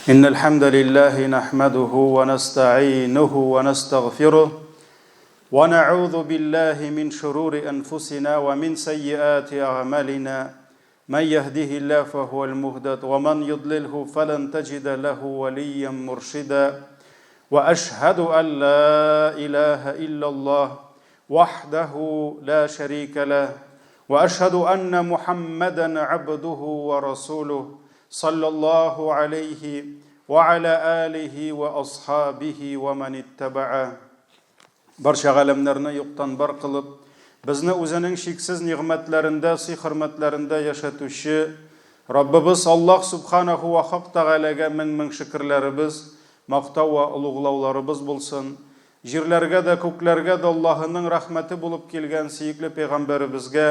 إن الحمد لله نحمده ونستعينه ونستغفره ونعوذ بالله من شرور أنفسنا ومن سيئات أعمالنا من يهده الله فهو المهتد ومن يضلله فلن تجد له وليا مرشدا وأشهد أن لا إله إلا الله وحده لا شريك له وأشهد أن محمدا عبده ورسوله صلى الله عليه وعلى آله وأصحابه ومن اتبعه Барча галәмнәрне юктан бар кылып, безне үзенең чиксез нигъмәтләрендә, сый-хөрмәтләрендә яшәтүче Раббыбыз Аллаһ Сүбхәнәһү вә Хак Тәгаләгә мең-мең шөкерләребез, мактау вә олуглауларыбыз булсын. Җирләргә дә, күкләргә дә Аллаһының рәхмәте булып килгән сөекле пәйгамбәребезгә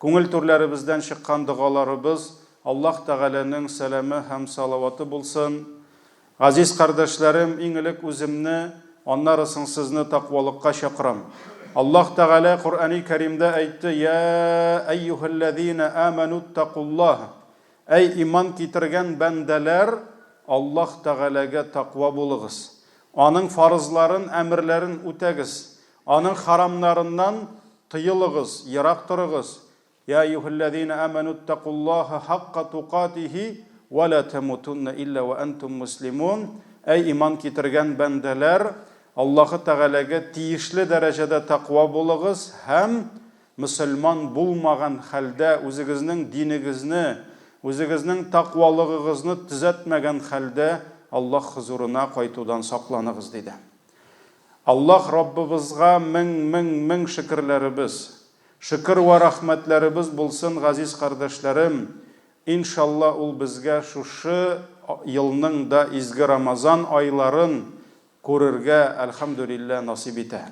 күңел түрләребездән чыккан догаларыбыз, Аллаһ Тәгаләнең сәламе һәм салаваты булсын. Газиз кардәшләрем, иң элек үземне, аннары соң сезне таквалыкка чакырам. Аллаһ Тәгалә Коръәни Кәримдә әйтте, Йә әйюһәлләзина амәнуттакуллаһ. Әй иман китергән бәндәләр, Аллаһ Тәгаләгә таква булыгыз. Аның фарызларын, әмерләрен үтәгез. Аның харамнарыннан тыелыгыз, ерак торыгыз. Йә әйюһәлләзина амәнуттакуллаһа хакка тукатихи вә лә тәмутунна илля вә әнтум муслимун. Әй иман китергән бәндәләр, Аллаһы Тәгаләгә тиешле дәрәҗәдә тәкъва булыгыз һәм мөселман булмаган хәлдә үзегезнең динегезне, үзегезнең тәкъвалыгыгызны төзәтмәгән хәлдә Аллаһ хозурына кайтудан сакланыгыз, диде. Аллаһ Раббыбызга мең-мең-мең шөкерләребез, Шөкер вә рәхмәтләребез булсын, газиз кардәшләрем, иншалла ул безгә шушы елның да изге Рамазан айларын күрергә, әлхәмдүлилләһ, насыйп итә.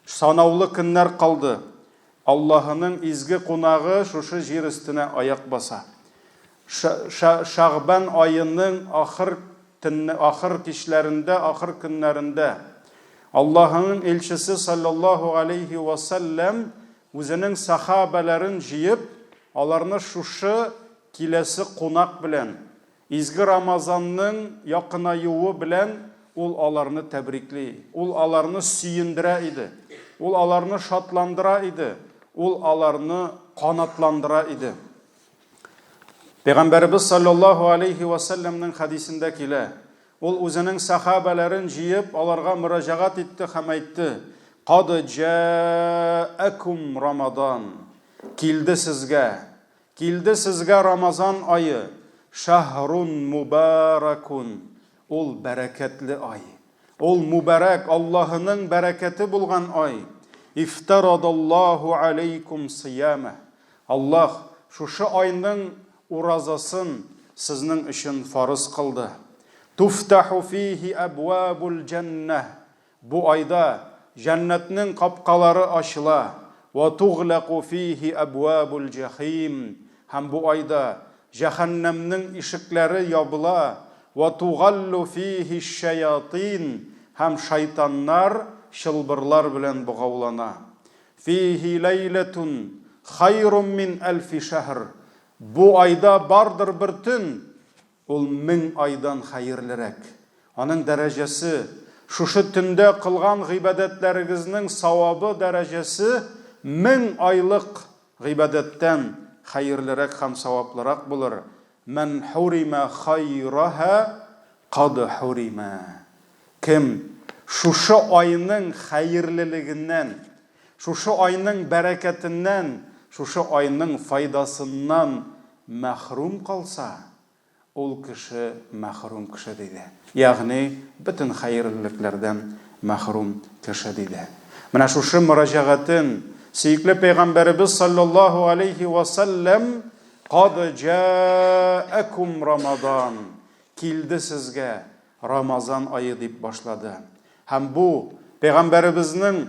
Санаулы көннәр калды. Аллаһының изге кунагы шушы җир өстенә аяк баса. Шәгъбан аеның ахыр төнне, ахыр кичләрендә, ахыр көннәрендә Аллаһының илчесе саллаллаһу алейһи вә сәлләм үзенең сәхабәләрен җыеп, аларны шушы киләсе кунак белән, изге Рамазанның якынаюы белән ул аларны тәбрикли, ул аларны сөендерә иде, ул аларны шатландыра иде, ул аларны канатландыра иде. Пәйгамбәребез саллаллаһу алейхи ва сәлләмнең хәдисендә килә. Ул үзенең сахабәләрен җыеп, аларга мөрәҗәгать итте һәм әйтте: "Кад җаакум Рамадан." Килде сезгә. Килде сезгә Рамазан ае. Шаһрун мубаракун. Ул бәрәкәтле ай. Ул мубарак, Аллаһының бәрәкәте булган ай. Ифтарадаллаһу алейкум сиямә. Аллаһ шушы айның уразасын сезнең өчен фарыз кылды. Туфтаху фихи әбвабул җәннәһ. Бу айда җәннәтнең капкалары ачыла. Вә туглаку фихи әбвабул җәхим. Һәм бу айда җәһәннәмнең ишекләре ябыла. Вә тугаллу фихи шәятин. Һәм шайтаннар чылбырлар белән богаулана. Фихи ләйләтун хайрун мин әлфи шәһр. Бу айда бардыр бер төн, ул мең айдан хәерлерәк. Аның дәрәҗәсе, шушы төндә кылган гыйбадәтләрегезнең савабы дәрәҗәсе мең айлык гыйбадәттән хәерлерәк һәм саваплырак булыр. Мән хурима хайраһа кад хурима. Кем шушы айның хәерлелегеннән, шушы айның бәрәкәтеннән, шушы айның файдасыннан мәхрүм калса, ул кеше мәхрүм кеше, диде. Ягъни, бөтен хәерлелекләрдән мәхрүм кеше, диде. Менә шушы мөрәҗәгатен сөекле пәйгамбәребез саллаллаһу алейһи ва сәлләм Кад җаакум Рамадан, килде сезгә Рамазан ае дип башлады. Һәм бу, пәйгамбәребезнең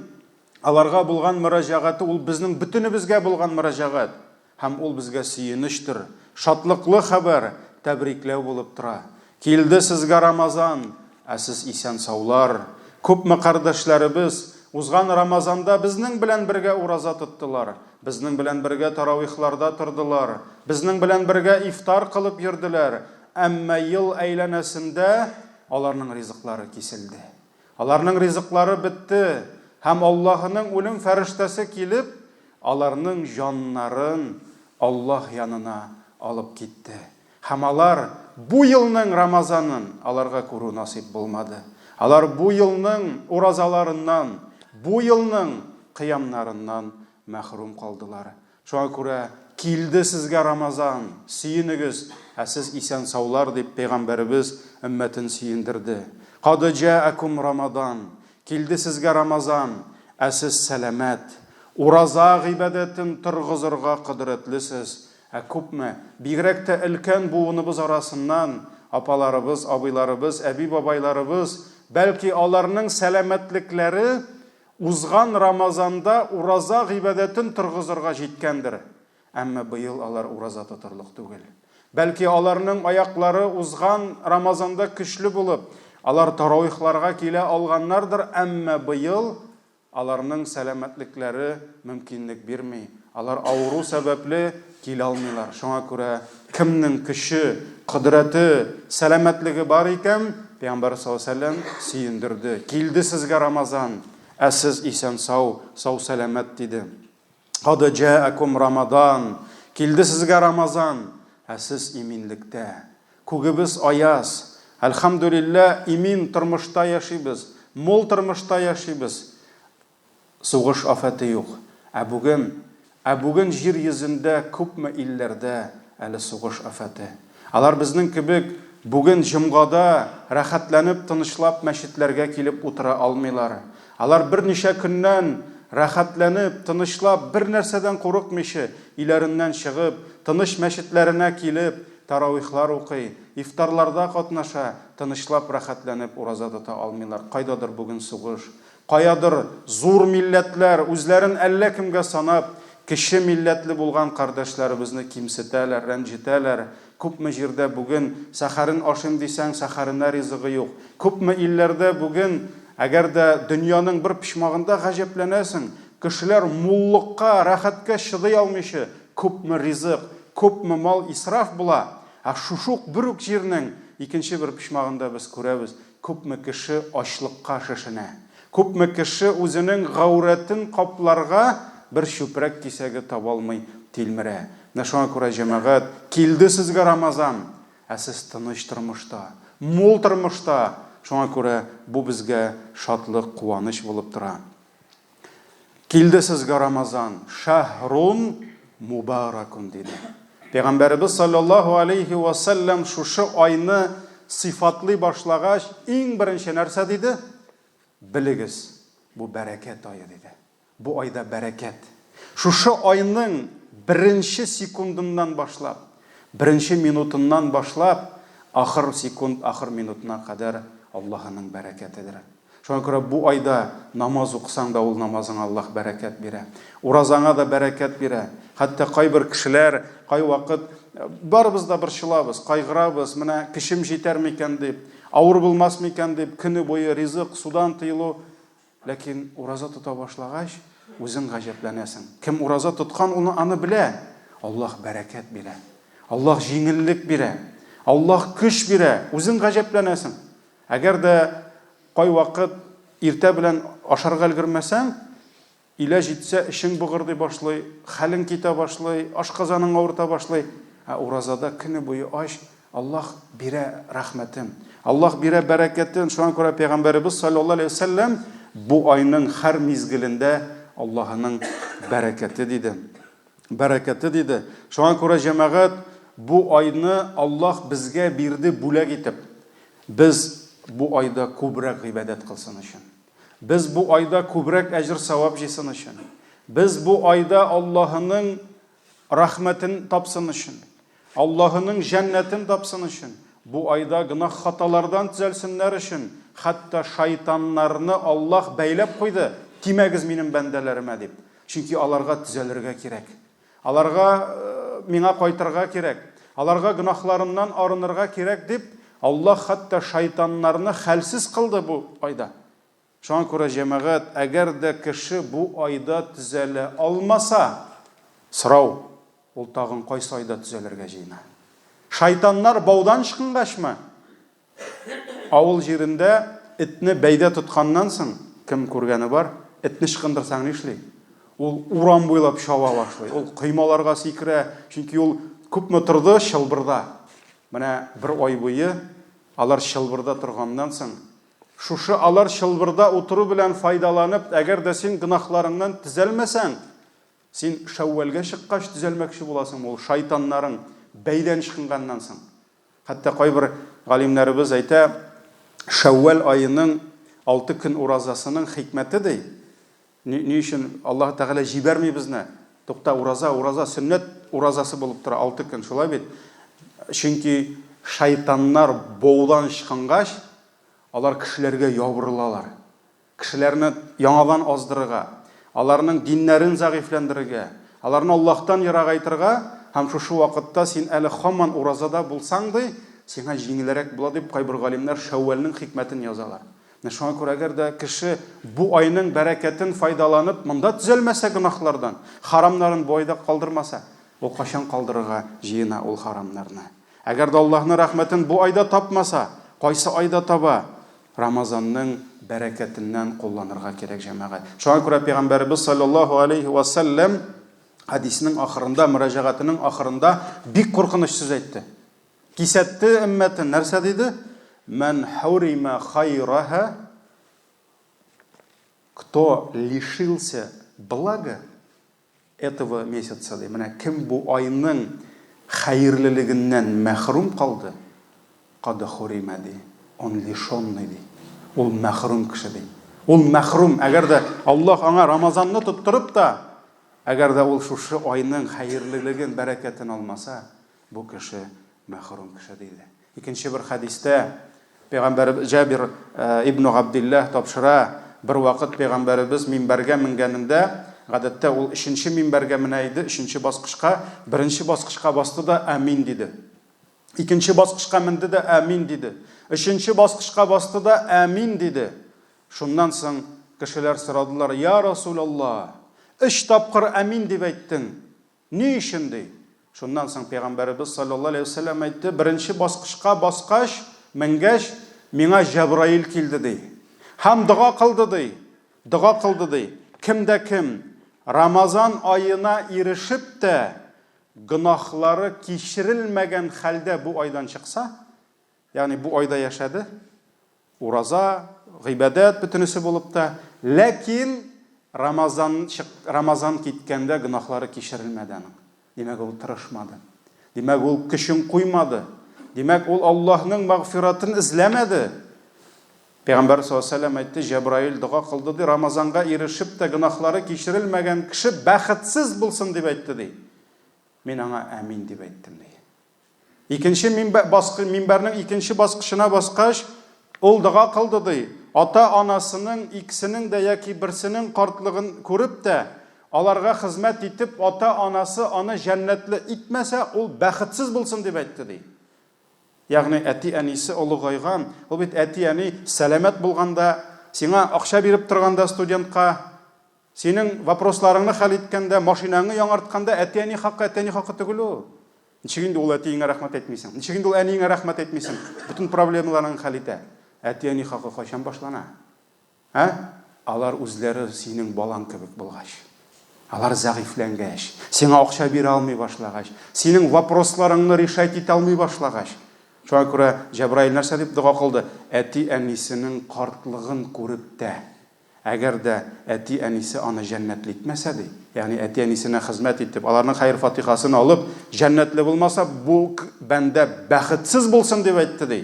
аларга булган мөрәҗәгате, ул безнең бөтенебезгә булган мөрәҗәгать. Һәм ул безгә сөенечтер, шатлыклы хәбәр, тәбрикләү булып тора. Килде сезгә Рамазан, ә сез исән-саулар. Күпме кардәшләребез узган Рамазанда безнең белән бергә ураза тоттылар, безнең белән бергә таравихларда тордылар, безнең белән бергә ифтар кылып йөрделәр. Әмма ел әйләнәсендә аларның ризыклары киселде. Аларның ризыклары бетте, һәм Аллаһының үлем фәрештәсе килеп, аларның җаннарын Аллаһ янына алып китте. Һәм алар бу елның Рамазанын аларга күрү насыйп булмады. Алар бу елның уразаларыннан, бу елның кыямнарыннан мәхрүм калдылар. Шуңа күрә, килде сезгә Рамазан, сөенегез, ә сез исән-саулар, дип пәйгамбәребез өммәтен сөендерде. Кад җаакум Рамадан, килде сезгә Рамазан, ә сез сәламәт, ураза гыйбадәтен торгызырга кодрәтлесез. Ә күпме, бигрәк тә өлкән буыныбыз арасыннан, апаларыбыз, абыйларыбыз, әби-бабайларыбыз, бәлки аларның сәламәтлекләре Узган Рамазанда ураза гыйбадәтен торгызырга җиткәндер, әмма быел алар ураза тотырлык түгел. Бәлки аларның аяклары узган Рамазанда көчле булып, алар таравихларга килә алганнардыр, әмма быел аларның сәламәтлекләре мөмкинлек бирми, алар авыру сәбәпле килә алмыйлар. Шуңа күрә кемнең көче, кодрәте, сәламәтлеге бар икән, Пәйгамбәр саллаллаһу алейһи ва сәлләм сөендерде. Килде сезгә Рамазан, ә сез исән-сау, сау-сәламәт, диде. Кад җаакум Рамадан, килде сезгә Рамазан, ә сез иминлектә. Күгебез аяз. Әлхәмдүлилләһ, имин тормышта яшибез, мул тормышта яшибез. Сугыш афәте юк. Ә бүген? Ә бүген җир йөзендә күпме илләрдә әле сугыш афәте. Алар безнең кебек бүген җомгада рәхәтләнеп, тынычлап мәчетләргә килеп утыра алмыйлар. Алар берничә көннән рәхәтләнеп, тынычлап, бернәрсәдән курыкмыйча, өйләреннән чыгып, тыныч мәчетләренә килеп, таравихлар укый, ифтарларда катнаша, тынычлап, рәхәтләнеп ураза тота алмыйлар. Кайдадыр бүген сугыш. Каядыр зур милләтләр, үзләрен әллә кемгә санап, кече милләтле булган кардәшләребезне кимсетәләр, рәнҗетәләр. Күпме җирдә бүген сәхәрен ашыйм дисәң, сәхәренә ризыгы юк. Күпме илләрдә бүген, әгәр дә дөньяның бер почмагында гаҗәпләнәсең, кешеләр муллыкка, рәхәткә чыдый алмыйча, күпме ризык, күпме мал исраф була. Ә шушы ук бер үк җирнең икенче бер почмагында без күрәбез, Күпме кеше ачлыкка шешенә. Күпме кеше үзенең гаурәтен капларга бер чүпрәк кисәге табалмый тилмерә. Менә шуңа күрә, җәмәгать, килде сезгә Рамазан, ә сез тыныч тормышта, мул тормышта, шуңа күрә бу безгә шатлык, куаныч булып тора. Килде сезгә Рамазан, шәһрун мубаракун, диде. Пәйгамбәребез саллаллаһу алейхи ва саллям шушы айны сыйфатлый башлагач, иң беренче нәрсә диде? Белегез, бу бәрәкәт ае, диде. Бу айда бәрәкәт. Шушы айның беренче секундыннан башлап, беренче минутыннан башлап, ахыр секунд, ахыр минутына кадәр Аллаһының бәрәкәтедер. Шуңа күрә бу айда намаз укысаң да, ул намазыңа Аллаһ бәрәкәт бирә. Уразаңа да бәрәкәт бирә. Хәтта кайбер кешеләр кайвакыт, барыбыз да борчылабыз, кайгырабыз, менә көчем җитәр микән дип, авыр булмас микән дип, көне буе ризык, судан тыелу. Ләкин ураза тота башлагач, үзең гаҗәпләнәсең. Кем ураза тоткан, ул аны белә. Аллаһ бәрәкәт бирә. Аллаһ җиңеллек бирә. Аллаһ көч бирә. Үзең гаҗәпләнәсең. Әгәр дә кайвакыт иртә белән ашарга өлгермәсәң, өйлә җитсә, эчең быгырдый башлый, хәлең китә башлый, ашказаның авырта башлый. Ә уразада көне буе ач, Аллаһ бирә рәхмәтен, Аллаһ бирә бәрәкәтен. Шуңа күрә Пәйгамбәребез салләллаһу алейһи ва сәлләм бу айның һәр мизгелендә Аллаһының бәрәкәте диде. Бәрәкәте диде. Шуңа күрә, җәмәгать, бу айны Аллаһ безгә бирде бүләк итеп. Без бу айда күбрәк гыйбадәт кылсын өчен. Без бу айда күбрәк әҗер-савап җыйсын өчен. Без бу айда Аллаһының рәхмәтен тапсын өчен. Аллаһының җәннәтен тапсын өчен. Бу айда гөнаһ-хаталардан төзәлсеннәр өчен, хәтта шайтаннарны Аллаһ бәйләп куйды, тимәгез минем бәндәләремә дип. Чөнки аларга төзәлергә кирәк. Аларга миңа кайтырга кирәк. Аларга гөнаһларыннан арынырга кирәк дип, Аллаһ хәтта шайтаннарны хәлсез кылды бу айда. Шуңа күрә, җәмәгать, әгәр дә кеше бу айда төзәлә алмаса, сорау, ул тагын кайсы айда төзәлергә җыена? Шайтаннар баудан ычкынгачмы? Авыл җирендә этне бәйдә тотканнан соң, кем күргәне бар, этне ычкындырсаң нишли? Ул урам буйлап чаба башлый, ул коймаларга сикерә, чөнки ул күпме торды чылбырда. Менә бер ай буе алар чылбырда торганнан соң, шушы алар чылбырда утыру белән файдаланып, әгәр дә син гөнаһларыңнан төзәлмәсәң, син Шәүвәлгә чыккач төзәлмәкче буласыңмы, ул шайтаннарың бәйдән ычкынганнан соң. Хәтта кайбер галимнәребез әйтә, Шәүвәл аеның алты көн уразасының хикмәте ди, ни, ни өчен Аллаһ Тәгалә җибәрми безне? Тукта, ураза, ураза, сөннәт уразасы булып тора алты көн, шулай бит? Чөнки шайтаннар баудан ычкынгач, алар кешеләргә ябырылалар. Кешеләрне яңадан аздырырга, аларның диннәрен зәгыйфьләндерергә, аларны Аллаһтан ерагайтырга һәм шушы вакытта син әле һаман уразада булсаң, ди, сиңа җиңелрәк була, дип кайбер галимнәр Шәүвәлнең хикмәтен язалар. Менә шуңа күрә әгәр дә кеше бу айның бәрәкәтен файдаланып, монда төзәлмәсә гөнаһлардан, харамнарын бу айда калдырмаса, ул кайчан калдырырга җыена ул харамнарны? Әгәр дә Аллаһның рәхмәтен бу айда тапмаса, кайсы айда таба? Рамазанның бәрәкәтеннән кулланырга кирәк, җәмәгать. Шуңа күрә Пәйгамбәребез салләллаһу алейһи вә сәлләм хәдиснең ахырында, мөрәҗәгатенең ахырында бик куркыныч сүз әйтте. Кисәтте өммәтен, нәрсә диде? Мән хурима хайраһа, кто лишился блага, этого месяца, ди. Менә кем бу айның хәерлелегеннән мәхрүм калды, кад хурима, ди, он лишенный, ди. Ул мәхрүм кеше, ди. Ул мәхрүм, әгәр дә Аллаһ аңа Рамазанны тоттырып та, әгәр дә ул шушы айның хәерлелеген, бәрәкәтен алмаса, бу кеше мәхрүм кеше, диде. Икенче бер хәдистә пәйгамбәребез Җабир ибн Габдилләһ тапшыра, Бервакыт пәйгамбәребез минбәргә менгәнендә, гадәттә ул өченче минбәргә менә иде, өченче баскычка, беренче баскычка басты да амин диде. Икенче баскычка менде дә амин диде. Өченче баскычка басты да амин диде. Шуннан соң кешеләр сорадылар, Я Расулалла, өч тапкыр амин дип әйттең. Ни өчен, ди? Шуннан соң Пәйгамбәребез салләллаһу галәйһи ва сәлләм әйтте, Беренче баскычка баскач, менгәч, миңа Җәбраил килде, ди. Һәм дога кылды, ди. Дога кылды, ди. Кем дә кем Рамазан аена ирешеп тә, гөнаһлары кичерелмәгән хәлдә бу айдан чыкса, ягъни бу айда яшәде, Ураза, гыйбадәт бөтенесе булып та, ләкин Рамазан чык, Рамазан киткәндә гөнаһлары кичерелмәде аның. Димәк, ул тырышмады. Димәк, ул көчен куймады. Димәк, ул Аллаһның мәгъфиратын эзләмәде. Пәйгамбәр саллаллаһу алейһи ва сәлләм әйтте, Җәбраил дога кылды ди, Рамазанга ирешеп тә гөнаһлары кичерелмәгән кеше бәхетсез булсын дип әйтте ди. Мин аңа әмин дип әйттем ди. Икенче минбәрнең икенче баскычына баскач, ул дога кылды, ди. Ата-анасының икесенең дә яки берсенең картлыгын күреп тә, аларга хезмәт итеп, ата-анасы аны җәннәтле итмәсә, ул бәхетсез булсын, дип әйтте, ди. Ягъни әти-әнисе олыгайган, ул бит әти-әни сәламәт булганда, сиңа акча биреп торганда студентка, Синең вопросларыңны хәл иткәндә, машинаңны яңартканда әти-әни хакы әти-әни хакы түгел ул. Ничек инде ул әтиеңә рәхмәт әйтмисең? Ничек инде ул әниеңә рәхмәт әйтмисең? Бөтен проблемаларыңны хәл итә. Әти-әни хакы кайчан башлана? Ә? Алар үзләре синең балаң кебек булгач. Алар зәгыйфьләнгәч, сиңа акча бирә алмый башлагач, синең вопросларыңны решать итә алмый башлагач. Шуңа күрә Җәбраил нәрсә дип дога кылды? Әти-әнисенең картлыгын күреп тә, Әгәр дә әти-әнисе аны җәннәтле итмәсә, ди, ягъни әти-әнисенә хезмәт итеп, аларның хәер-фатихасын алып, җәннәтле булмаса, бу бәндә бәхетсез булсын, дип әйтте, ди.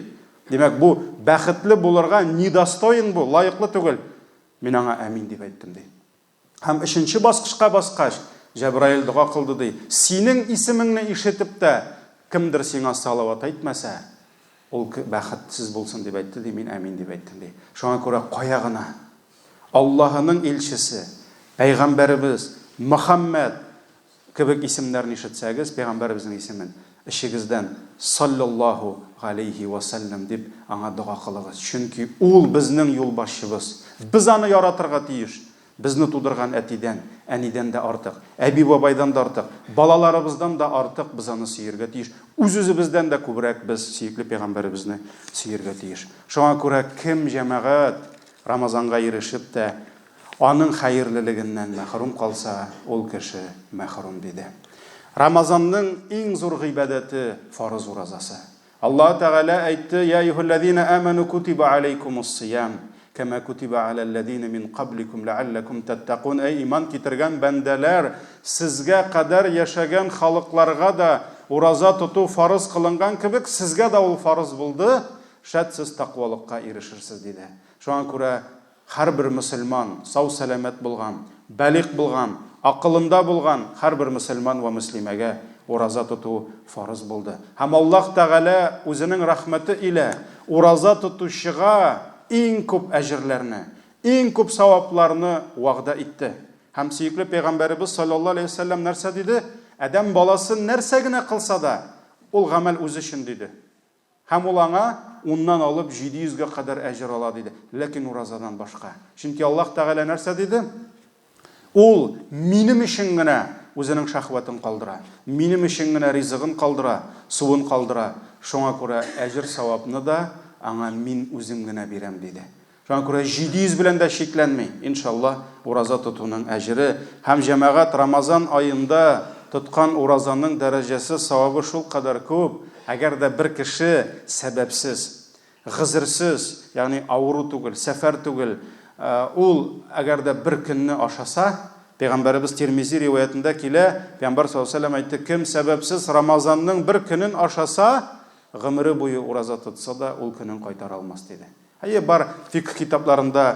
Димәк, бу бәхетле булырга недостоин бу, лаеклы түгел. Мин аңа әмин дип әйттем, ди. Һәм өченче баскычка баскач, Җәбраил дога кылды, ди, синең исемеңне ишетеп тә, кемдер сиңа салават әйтмәсә, Ул бәхетсез булсын дип әйтте, ди, мин әмин дип әйттем, ди. Шуңа күрә кая гына Аллаһының илчесе, пәйгамбәребез Мөхәммәд кебек исемнәрне ишетсәгез, пәйгамбәребезнең исемен, эчегездән салләллаһу галәйһи вә сәлләм дип аңа дога кылыгыз. Чөнки ул безнең юлбашчыбыз. Без аны яратырга тиеш. Безне тудырган әтидән, әнидән дә артык, әби-бабайдан да артык, балаларыбыздан да артык без аны сөяргә тиеш. Үз-үзебездән дә күбрәк без сөекле пәйгамбәребезне сөяргә тиеш. Шуңа күрә кем, җәмәгать, Рамазанга ирешеп тә, аның хәерлелегеннән мәхрүм калса, ул кеше мәхрүм, диде. Рамазанның иң зур гыйбадәте, фарыз уразасы. Аллаһы Тәгалә әйтте, Йә әйюһәлләзинә әмәнү кутиба аләйкумус-сиям, кәмә кутиба аләлләзинә мин кабликум ләалләкум тәттәкун. Әй иман китергән бәндәләр, сезгә кадәр яшәгән халыкларга да ураза тоту фарыз кылынган кебек, сезгә дә ул фарыз булды, шәт сез тәкъвалыкка ирешерсез, диде. Шуңа күрә Һәрбер мөселман, сау-сәламәт булган, балигъ булган, акылында булган һәрбер мөселман вә мөслимәгә ураза тоту фарыз булды. Һәм Аллаһ Тәгалә Үзенең рәхмәте илә ураза тотучыга иң күп әҗерләрне, иң күп савапларны вәгъдә итте. Һәм сөекле Пәйгамбәребез салләллаһу галәйһи вә сәлләм нәрсә диде? Адәм баласы нәрсә генә кылса да, ул гамәл үзе өчен, диде. Һәм ул аңа уннан алып 700 гә кадәр әҗер ала, диде. Ләкин уразадан башка. Чөнки Аллаһ Тәгалә нәрсә диде? Ул минем өчен генә үзенең шәһвәтен калдыра, минем өчен генә ризыгын калдыра, суын калдыра. Шуңа күрә әҗер-савапны да аңа мин үзем генә бирәм, диде. Шуңа күрә 700 белән дә чикләнми, иншалла, ураза тотуның әҗере. Һәм, җәмәгать, Рамазан аенда тоткан уразаның дәрәҗәсе, савабы шулкадәр күп, әгәр дә бер кеше сәбәпсез, гозерсез, ягъни авыру түгел, сәфәр түгел, ул әгәр дә бер көнне ашаса, Пәйгамбәребез Тирмизи риваятендә килә, Пәйгамбәр саллаллаһу алейһи ва сәлләм әйтте, кем сәбәпсез Рамазанның бер көнен ашаса, гомере буе ураза тотса да, ул көнен кайтара алмас, диде. Әйе, бар, фикһ китапларында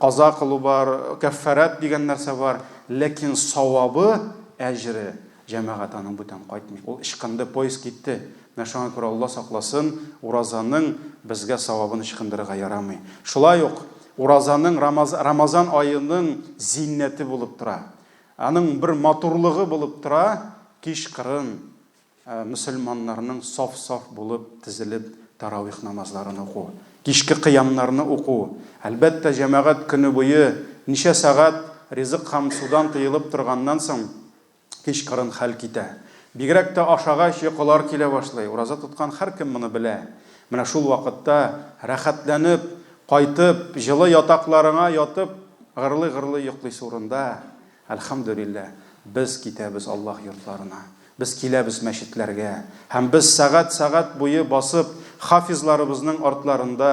каза кылу бар, кәффарәт дигән нәрсә бар, ләкин савабы, әҗере, җәмәгать, аның бүтән кайтмый. Ул ычкынды, поезд китте. Менә шуңа күрә, Алла сакласын, уразаның безгә савабын ычкындырырга ярамый. Шулай ук уразаның, Рамазан аеның зиннәте булып тора. Аның бер матурлыгы булып тора, кичкырын Мөселманнарның саф-саф булып тезелеп таравих намазларын уку, кичке кыямнарны уку, әлбәттә, җәмәгать көне буе ничә сәгать ризык һәм судан тыелып торганнан соң, кичкырын хәл китә. Бигрәк тә ашагач йокылар килә башлый, ураза тоткан һәркем моны белә. Менә шул вакытта рәхәтләнеп, кайтып, җылы ятакларыңа ятып, гырлый-гырлый йоклыйсы урында, Әлхәмдүлилләһ, без китәбез Аллаһ йортларына, без киләбез мәчетләргә һәм без сәгать-сәгать буе басып, хафизларыбызның артларында,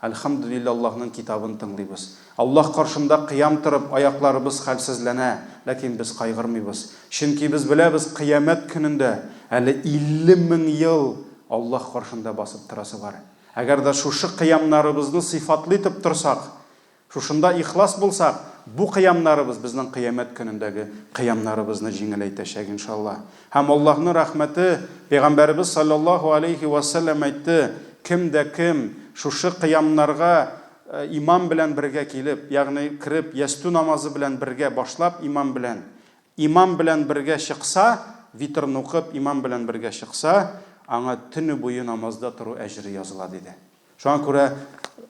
әлхәмдүлилләһ, Аллаһның китабын тыңлыйбыз. Аллаһ каршында кыям торып, аякларыбыз хәлсезләнә, ләкин без кайгырмыйбыз. Чөнки без беләбез, кыямәт көнендә әле 50 мең ел Аллаһ каршында басып торасы бар. Әгәр дә шушы кыямнарыбызны сыйфатлы итеп торсак, Шушында ихлас булсак, бу кыямнарыбыз безнең кыямәт көнендәге кыямнарыбызны җиңеләйтәчәк, иншалла. Һәм Аллаһның рәхмәте, Пәйгамбәребез салләллаһу алейһи вә сәлләм әйтте, Кем дә кем шушы кыямнарга имам белән бергә килеп, ягъни кереп, ястү намазы белән бергә башлап имам белән, имам белән бергә чыкса, витрны укып, имам белән бергә чыкса, аңа төне буе намазда тору әҗере языла, диде. Шуңа күрә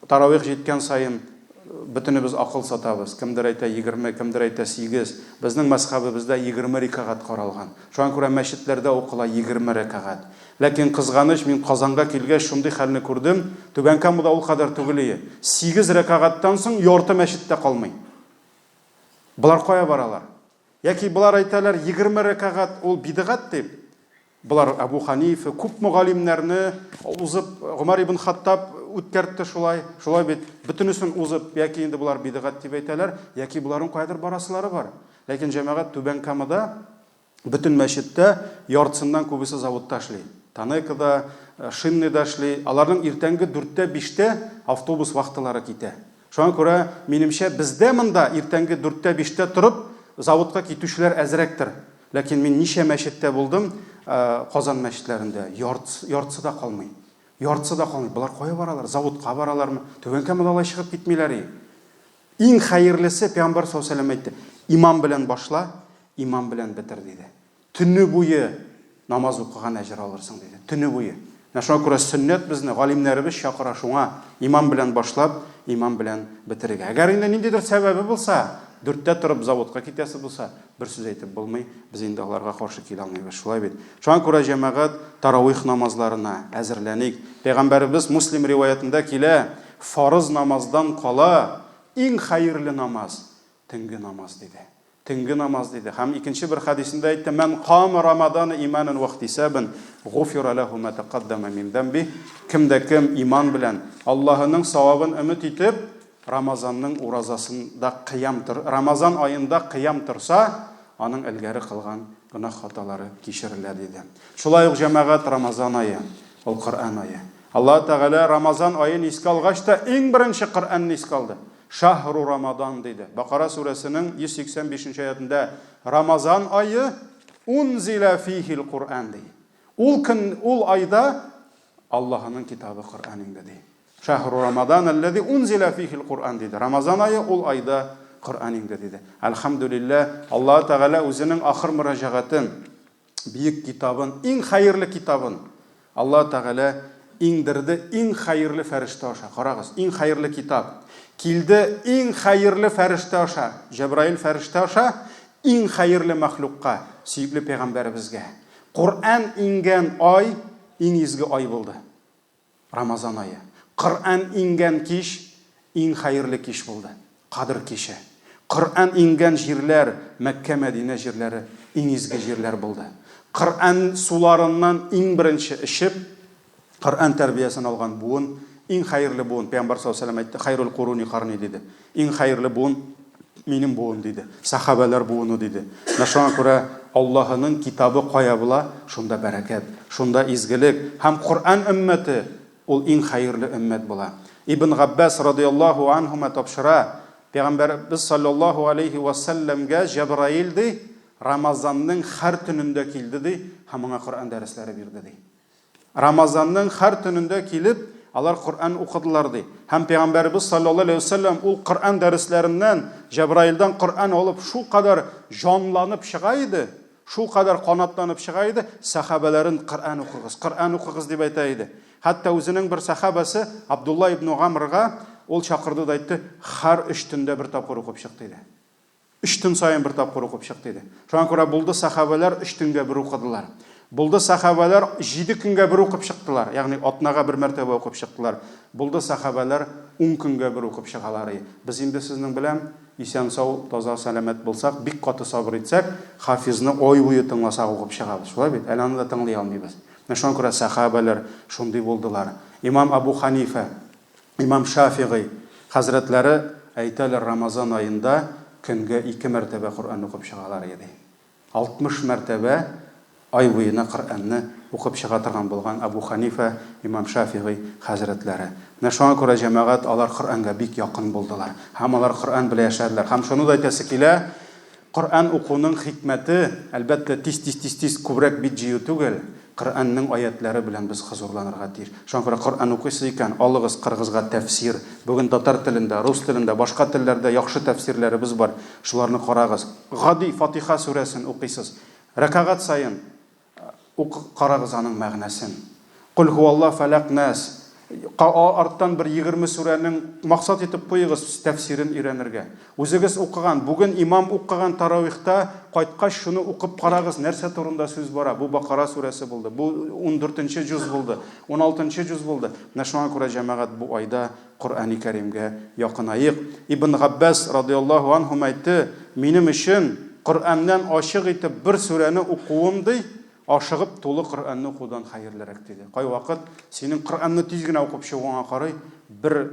таравих җиткән саен бөтенебез акыл сатабыз. Кемдер әйтә 20, кемдер әйтә 8. Безнең мәзхәбебездә 20 рикәгать каралган. Шуңа күрә мәчетләрдә укыла 20 рәкәгать. Ләкин кызганыч, мин Казанга килгәч шундый хәлне күрдем, Түбән Камада ул кадәр түгел ие. 8 рәкәгатьтән соң ярты мәчет тә калмый. Болар кая баралар? Яки болар әйтәләр, 20 рәкәгать ул бидгать дип. Болар Әбу Ханифа, күпме галимнәрне узып, Гомәр ибн Хаттаб үткәртте шулай, шулай бит, бөтенесен узып, яки инде болар бидгать дип әйтәләр, яки боларның каядыр барасылары бар. Ләкин җәмәгать Түбән Камада бөтен мәчеттә яртысыннан күбесе заводта эшли. Танекада, Шинныйда эшли. Аларның иртәнге дүрттә, биштә автобус вахталары китә. Шуңа күрә, минемчә, бездә монда иртәнге дүрттә-биштә торып, заводка китүчеләр әзрәктер. Ләкин мин ничә мәчеттә булдым, Казан мәчетләрендә, яртысы да калмый. Яртысы да калмый. Болар кая баралар? Заводка баралармы? Түбән Камада алай чыгып китмиләр и. Иң хәерлесе, Пәйгамбәр саллаллаһу алейһи ва сәлләм әйтте, имам белән башла, имам белән бетер, диде. Төне буе намаз укыган әҗер алырсың, диде. Төне буе. Менә шуңа күрә сөннәт безне, галимнәребез чакыра шуңа, имам белән башлап, имам белән бетерергә. Әгәр инде ниндидер сәбәбе булса, Дүрттә торып заводка китәсе булса, бер сүз әйтеп булмый, без инде аларга каршы килә алмыйбыз, шулай бит? Шуңа күрә, җәмәгать, таравих намазларына әзерләник. Пәйгамбәребез Муслим риваятендә килә, фарыз намаздан кала иң хәерле намаз, төнге намаз, диде. Төнге намаз, диде. Һәм икенче бер хәдисендә әйтте, Мән кама Рамадана иманан вәхтисабан, гуфира ләһу ма тәкаддама мин зәмбих. Кем дә кем иман белән, Аллаһының савабын өмет итеп, Рамазанның уразасында кыям тор, Рамазан аенда кыям торса, аның элгәре кылган гөнаһ-хаталары кичерелә, диде. Шулай ук, җәмәгать, Рамазан ае, ул Коръән ае. Аллаһы Тәгалә Рамазан аен искә алгач та, иң беренче Коръәнне искә алды. Шаһру Рамадан, диде. Бакара сүрәсенең 185 нче аятендә Рамазан ае унзиля фихил Коръән, ди. Ул көн, ул айда Аллаһының китабы Коръән иңде, ди. Шаһру Рамадан аллази унзиля фихил Коръән, диде. Рамазан ае ул айда Коръән иңде, диде. Әлхәмдүлилләһ, Аллаһы Тәгалә үзенең ахыр мөрәҗәгатен, бөек китабын, иң хәерле китабын Аллаһ Тәгалә иңдерде иң хәерле фәрештә аша. Карагыз, иң хәерле китап. Килде иң хәерле фәрештә аша, Җәбраил фәрештә аша, иң хәерле мәхлукка, сөекле пәйгамбәребезгә. Коръән иңгән ай иң изге ай булды. Рамазан ае. Коръән иңгән кич иң хәерле кич булды. Кадер киче. Коръән иңгән җирләр, Мәккә, Мәдинә җирләре иң изге җирләр булды. Коръән суларыннан иң беренче эчеп, Коръән тәрбиясен алган буын, иң хәерле буын. Пәйгамбәр саллаллаһу алейһи ва сәлләм әйтте, Хәйрул куруни карни, диде. Иң хәерле буын минем буын, диде. Сәхабәләр буыны, диде. Менә шуңа күрә Аллаһының китабы кая була, шунда бәрәкәт, шунда изгелек. Һәм Коръән өммәте ул иң хәерле өммәт була. Ибн Габбас радыяллаһу анһума тапшыра, Пәйгамбәребез саллаллаһу алейһи вә сәлләмгә Җәбраил, ди, Рамазанның һәр төнендә килде, ди, һәм аңа Коръән дәресләре бирде, ди. Рамазанның һәр төнендә килеп, алар Коръән укыдылар, ди. Һәм Пәйгамбәребез саллаллаһу алейһи ва сәлләм ул Коръән дәресләреннән, Җәбраилдән Коръән алып, шулкадәр җанланып чыга иде, шулкадәр канатланып чыга иде, сәхабәләрен Коръән укыгыз, Коръән укыгыз дип әйтә иде. Хәтта үзенең бер сәхабәсе Абдулла ибн Гамрга ул чакырды да әйтте, һәр өч төндә бер тапкыр укып чык, диде. Өч төн саен бер тапкыр укып чык, диде. Шуңа күрә булды сәхабәләр өч төнгә бер укыдылар. Булды сәхабәләр җиде көнгә бер укып чыктылар, ягъни атнага бер мәртәбә укып чыктылар. Булды сәхабәләр ун көнгә бер укып чыгалар и. Без инде сезнең белән исән-сау, таза, сәламәт булсак, бик каты сабыр итсәк, Хафизны ай буе тыңласак укып чыгабыз. Шулай бит? Әле аны да тыңлый алмыйбыз. Менә шуңа күрә сәхабәләр шундый булдылар. Имам Абу Ханифә Имам Шафигый хәзрәтләре әйтәләр, Рамазан аенда көнгә ике мәртәбә Коръән укып чыгалар иде. 60 мәртәбә ай буена Коръәнне укып чыга торган булган Әбу Хәнифә, имам Шафигый хәзрәтләре. Менә шуңа күрә, җәмәгать, алар Коръәнгә бик якын булдылар. Һәм алар Коръән белән яшәделәр. Һәм шуны да әйтәсе килә, Коръән укуның хикмәте, әлбәттә, тиз-тиз-тиз-тиз күбрәк бит җыю түгел, Коръәннең аятьләре белән без хозурланырга тиеш. Шуңа күрә Коръән укыйсыз икән, алыгыз кыргызга тәфсир. Бүген татар телендә, рус телендә, башка телләрдә яхшы тәфсирләребез бар. Шуларны карагыз. Гади Фатиха сүрәсен укыйсыз. Рәкәгать саен Укып карагыз аның мәгънәсен. Кол һуалла, фәләкъ, нәс. Ка арттан бер 20 сүрәнең максат итеп куегыз тәфсирен өйрәнергә. Үзегез укыган, бүген имам укыган таравихта кайткач шуны укып карагыз, нәрсә турында сүз бара. Бу Бакара сүрәсе булды, бу ундүртенче җуз булды, уналтынчы җуз булды. Менә шуңа күрә, җәмәгать, бу айда Коръәни Кәримгә якынаек. Ибн Габбас радыяллаһу анһум әйтте, Минем өчен Коръәннән ачык итеп бер сүрәне укуым, ди, ашыгып тулы Коръәнне укудан хәерлерәк, диде. Кайвакыт синең Коръәнне тиз генә укып чыгуыңа карый, бер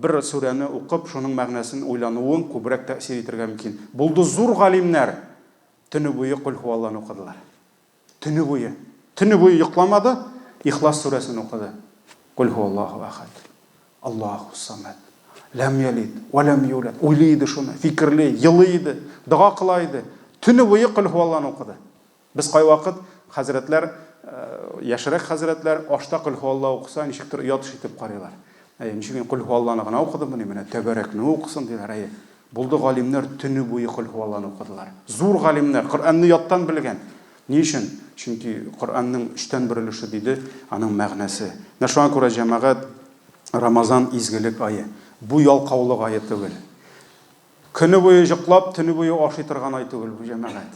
бер сүрәне укып, шуның мәгънәсен уйлануың күбрәк тәэсир итергә мөмкин. Булды зур галимнәр төне буе Кол һуалланы укыдылар. Төне буе. Төне буе йокламады, Ихлас сүрәсен укыды. Кул һуаллаһу әхәд. Аллаһу самад. Ләм ялид, вә ләм юлад. Уйлый иде шуны, фикерли, елый иде, дога кыла иде. Төне буе Кул һуалланы укыды. Без кайвакыт хәзрәтләр, яшьрәк хәзрәтләр ашта Кул һуалла укыса, ничектер оят эш итеп карыйлар. Әйе, ничек мин Кул һуалланы гына укыдыммыни, менә Тәбәрәкне укысын диләр, әйе. Булды галимнәр төне буе Кол һуалланы укыдылар. Зур галимнәр, Коръәнне яттан белгән. Ни өчен? Чөнки Коръәннең өчтән бер өлеше диде, аның мәгънәсе. Менә шуңа күрә, җәмәгать, Рамазан изгелек ае. Бу ялкаулык ае түгел. Көне буе җоклап, төне буе ашый торган ай түгел бу, җәмәгать.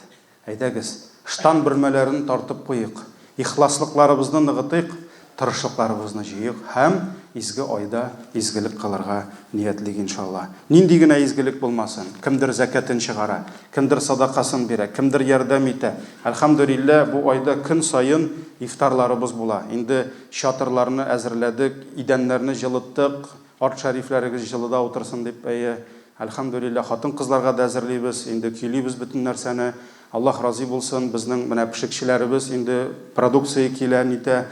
Әйдәгез, штан бөрмәләрен тартып куйыйк, ихласлыкларыбызны ныгытыйк, тырышлыкларыбызны җыйыйк һәм изге айда изгелек кылырга ниятлик, иншалла. Нинди генә изгелек булмасын, кемдер зәкятен чыгара, кемдер садакасын бирә, кемдер ярдәм итә. Әлхәмдүлилләһ, бу айда көн саен ифтарларыбыз була. Инде чатырларны әзерләдек, идәннәрне җылыттык, Арт шәрифләрегез җылыда утырсын дип, әйе. Әлхәмдүлилләһ, хатын-кызларга да әзерлибез, инде көйлибез бөтен нәрсәне. Аллаһ разый булсын, безнең менә пешекчеләребез инде продукция килә, нитә.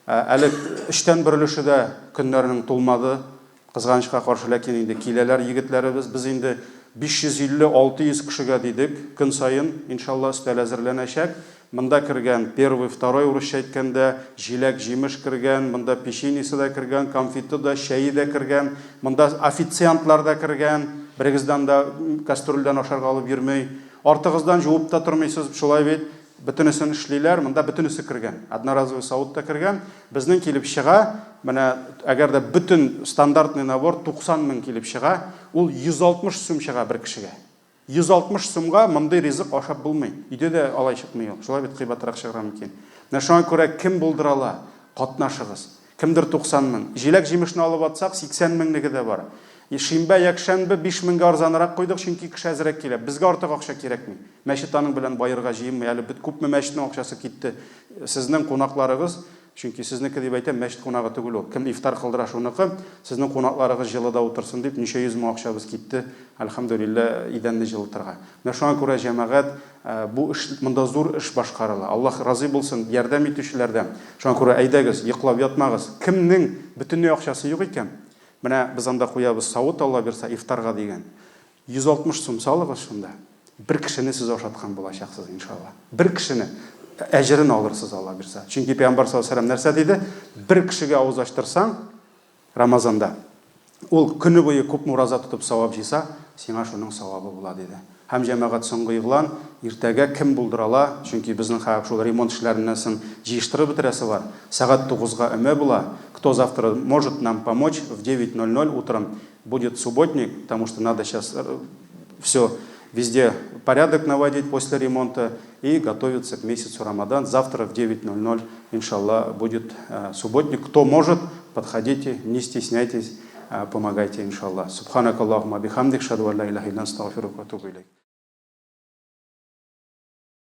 Әле өчтән бер өлеше дә көннәренең тулмады, кызганычка каршы, ләкин инде киләләр егетләребез. Без инде 550-600 кешегә дидек, көн саен, иншалла, өстәл әзерләнәчәк. Монда кергән первый, второй урысча әйткәндә, җиләк-җимеш кергән, монда печеньесы да кергән, конфеты да, чәе дә кергән, монда официантлар да кергән, берегез дә анда кастрюльдән ашарга алып йөрми. Артыгыздан җуып та тормыйсыз, шулай бит? Бөтенесен эшлиләр, монда бөтенесе кергән. Одноразовый савыт та кергән. Безнең килеп чыга, менә әгәр дә бөтен стандартный набор 90 мең килеп чыга, ул 160 сум чыга бер кешегә. 160 сумга мондый ризык ашап булмый. Өйдә дә алай чыкмый ул. Шулай бит кыйбатрак чыгарга мөмкин. Менә шуңа күрә кем булдыра ала, катнашыгыз. Кемдер 90 мең. Җиләк-җимешне алып атсак, 80 меңнеге дә бар. Шимбә, якшәмбе 5 меңгә арзанрак куйдык, чөнки кеше әзрәк килә. Безгә артык акча кирәкми. Мәчет аның белән баерга җыенмый. Әле бит күпме мәчетнең акчасы китте. Сезнең кунакларыгыз Чөнки сезнеке дип әйтәм, мәчет кунагы түгел ул. Кем ифтар кылдыра шуныкы. Сезнең кунакларыгыз җылыда утырсын дип, ничә йөз мең акчабыз китте, әлхәмдүлилләһ, идәнне җылытырга. Менә шуңа күрә, җәмәгать, бу эш, монда зур эш башкарыла. Аллаһ разый булсын ярдәм итүчеләрдән. Шуңа күрә, әйдәгез, йоклап ятмагыз. Кемнең бөтенләй акчасы юк икән, менә без анда куябыз савыт, Алла бирса, ифтарга дигән. 160 сум салыгыз шунда, бер кешене сез ашаткан булачаксыз, иншалла. Бер кешене. Әҗерен алырсыз, Алла бирса. Чөнки Пәйгамбәр саллаллаһу алейһи ва сәлләм нәрсә диде? Бер кешегә авыз ачтырсаң, Рамазанда, ул көне буе күпме ураза тотып савап җыйса, сиңа шуның савабы була, диде. Һәм, җәмәгать, соңгы игълан, иртәгә кем булдыра ала, чөнки безнең хәзер шул ремонт эшләреннән соң җыештырып бетерәсе бар, сәгать тугызга өмә була, кто завтра может нам помочь в 9:00 утром, Будет субботник, потому что надо сейчас все везде порядок наводить после ремонта и готовиться к месяцу Рамадан. Завтра в 9:00, иншалла, будет субботник. Кто может, подходите, не стесняйтесь, помогайте, иншалла. Субханак Аллахума бихамдик, шаду ан ла илаха илля анта, астагфирука ва атубу илейк.